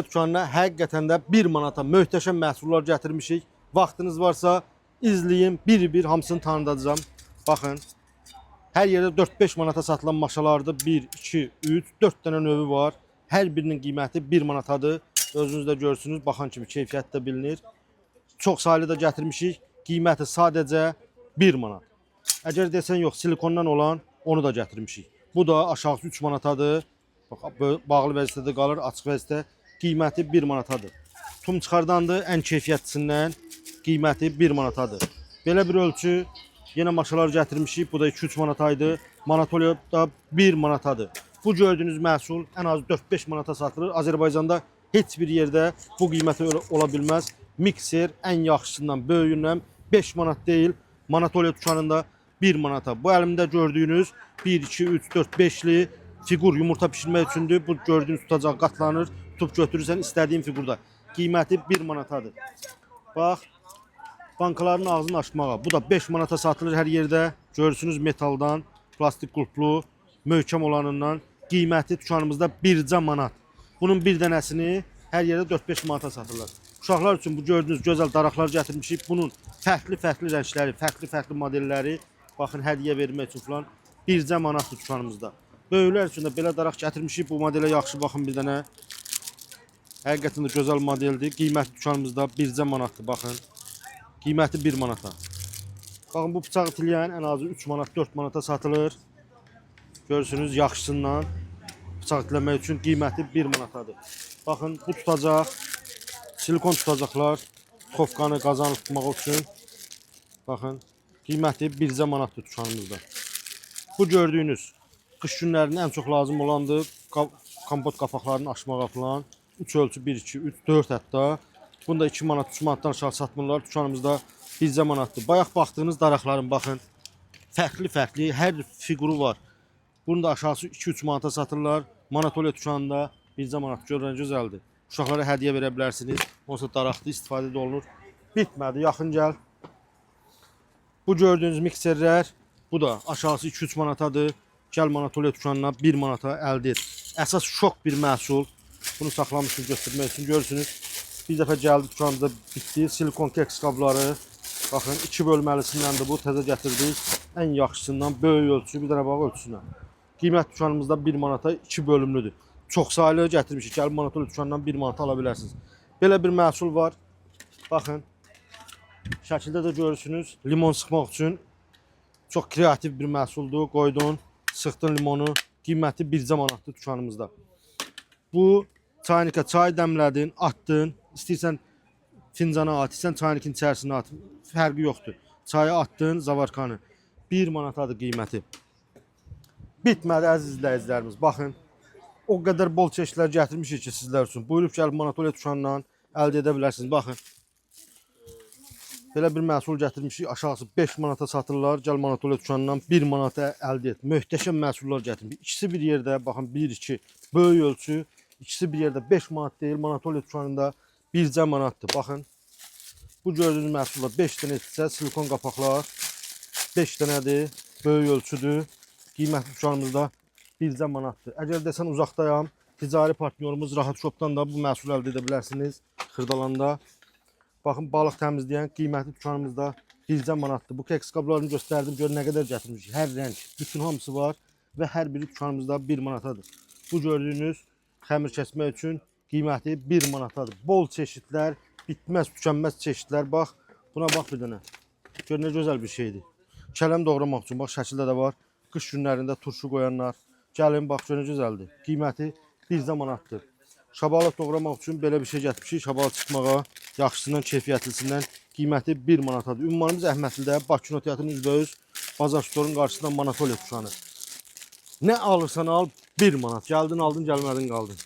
Dükanına həqiqətən də 1 manata möhtəşəm məhsullar gətirmişik. Vaxtınız varsa izləyin, bir-bir hamısını tanıdacağam. Baxın. Hər yerdə 4-5 manata satılan maşalardır. 1, 2, 3, 4 dənə növü var. Hər birinin qiyməti 1 manatadır. Özünüz də görürsünüz, baxan kimi keyfiyyət də bilinir. Çox saylı da gətirmişik. Qiyməti sadəcə 1 manat. Əgər desən yox, silikondan olan onu da gətirmişik. Bu da aşağısı 3 manatadır. Bax, bağlı vəziyyətdə qalır, açıq vəziyyətdə. Qiyməti 1 manatadır. Tum çıxardandır, ən keyfiyyətlisindən qiyməti 1 manatadır. Belə bir ölçü yenə maşalar gətirmişik. Bu da 2-3 manataydı. Manatoliyada 1 manatadır. Bu gördüyünüz məhsul ən az 4-5 manata satılır. Azərbaycanda heç bir yerdə bu qiymətə ola bilməz. Mikser ən yaxşısından, böyüyündən 5 manat deyil. Manatoliya dükanında 1 manata. Bu əlimdə gördüyünüz 1, 2, 3, 4, 5-li fiqur yumurta bişirmək üçündür. Bu gördüyünüz tutacaq qatlanır. Tutub götürürsən istədiyin fiqurda. Qiyməti 1 manatadır. Bax, bankaların ağzını açmağa. Bu da 5 manata satılır hər yerdə. Görürsünüz metaldan, plastik qulplu, möhkəm olanından. Qiyməti dükanımızda 1 manat. Bunun bir dənəsini hər yerdə 4-5 manata satırlar. Uşaqlar üçün bu gördüyünüz gözəl daraqlar gətirmişik. Bunun fərqli-fərqli rəngləri, fərqli-fərqli modelləri, baxın hədiyyə vermək üçün falan 1 manatdır dükanımızda. Böyüklər üçün də belə daraq gətirmişik. Bu modelə yaxşı baxın bir dənə. Həqiqətən də gözəl modeldir. Qiyməti dükanımızda 1 manatdır, baxın. Qiyməti 1 manata. Baxın bu bıçaq itiləyən ən azı 3 manat, 4 manata satılır. Görürsünüz yaxşısından bıçaq itiləmək üçün qiyməti 1 manatadır. Baxın bu tutacaq, silikon tutacaqlar, duxovkanı, qazanı tutmaq üçün. Baxın qiyməti 1 manatdır dükanımızda. Bu gördüyünüz qış günlərində ən çox lazım olandır. Kompot qapaqlarını açmağa falan. 3 ölçü 1 2 3 4 hətta. Bunu da 2 manat, 3 manatdan aşağı satmırlar. Dükanımızda 1 manatdır. Bayaq baxdığınız daraqların baxın. Fərqli-fərqli hər fiquru var. Bunun da aşağısı 2-3 manata satırlar. Manatoliya dükanında 1 manat görən gözəldir. Uşaqlara hədiyyə verə bilərsiniz. Onsuz da daraqdır, istifadə də olunur. Bitmədi, yaxın gəl. Bu gördüyünüz mikserlər, bu da aşağısı 2-3 manatadır. Gəl Manatoliya dükanına 1 manata əldə et. Əsas şok bir məhsul. Bunu saxlamışdım göstərmək üçün. Görürsünüz. Bir dəfə gəldi dükanımızda bitdi. Silikon keks qabları. Baxın, iki bölməlisindəndir bu. Təzə gətirdik. Ən yaxşısından böyük ölçü, bir dənə bax ölçüsünə. Qiymət dükanımızda 1 manata 2 bölümlüdür. Çox saylı gətirmişik. Gəlib Manatoliya dükanından 1 manata ala bilərsiniz. Belə bir məhsul var. Baxın. Şəkildə də görürsünüz. Limon sıxmaq üçün çox kreativ bir məhsuldur. Qoydun, sıxdın limonu. Qiyməti 1 manatdır dükanımızda. Bu çaynika çay dəmlədin, atdın. İstəyirsən fincana at, istəyirsən çaynikin içərisinə at. Fərqi yoxdur. Çayı atdın, zavarkanı. 1 manatadır qiyməti. Bitmədi əziz izləyicilərimiz. Baxın. O qədər bol çeşidlər gətirmişik ki sizlər üçün. Buyurub gəlib Manatoliya dükanından əldə edə bilərsiniz. Baxın. Belə bir məhsul gətirmişik. Aşağısı 5 manata satırlar. Gəl Manatoliya dükanından 1 manata əldə et. Möhtəşəm məhsullar gətirmişik. İkisi bir yerdə, baxın 1 2 böyük ölçü. İkisi bir yerdə 5 manat deyil. Manatoliya dükanında 1 manatdır. Baxın. Bu gördüyünüz məhsullar 5 dənə etsə silikon qapaqlar 5 dənədir. Böyük ölçüdür. Qiymətli dükanımızda 1 manatdır. Əgər desən uzaqdayam, ticari partnyorumuz Rahat Shop'dan da bu məhsulu əldə edə bilərsiniz. Xırdalanda. Baxın balıq təmizləyən qiymətli dükanımızda 1 manatdır. Bu keks qablarını göstərdim. Gör nə qədər gətirmişik. Hər rəng, bütün hamısı var və hər biri dükanımızda 1 manatadır. Bu gördüyünüz xəmir kəsmək üçün qiyməti 1 manatadır. Bol çeşidlər, bitməz, tükənməz çeşidlər. Bax, buna bax bir dənə. Gör nə gözəl bir şeydir. Kələm doğramaq üçün bax şəkildə də var. Qış günlərində turşu qoyanlar. Gəlin bax gör nə gözəldir. Qiyməti 1 manatdır. Şabalıd doğramaq üçün belə bir şey gətirmişik. Şabalıd çıxmağa yaxşısından, keyfiyyətlisindən qiyməti 1 manatadır. Ünvanımız Əhmədlidə, Bakı Kinoteatrının üzbəüz Bazar Storun qarşısında Manatoliya dükanı. Nə alırsan al 1 manat. Gəldin aldın, gəlmədin qaldın.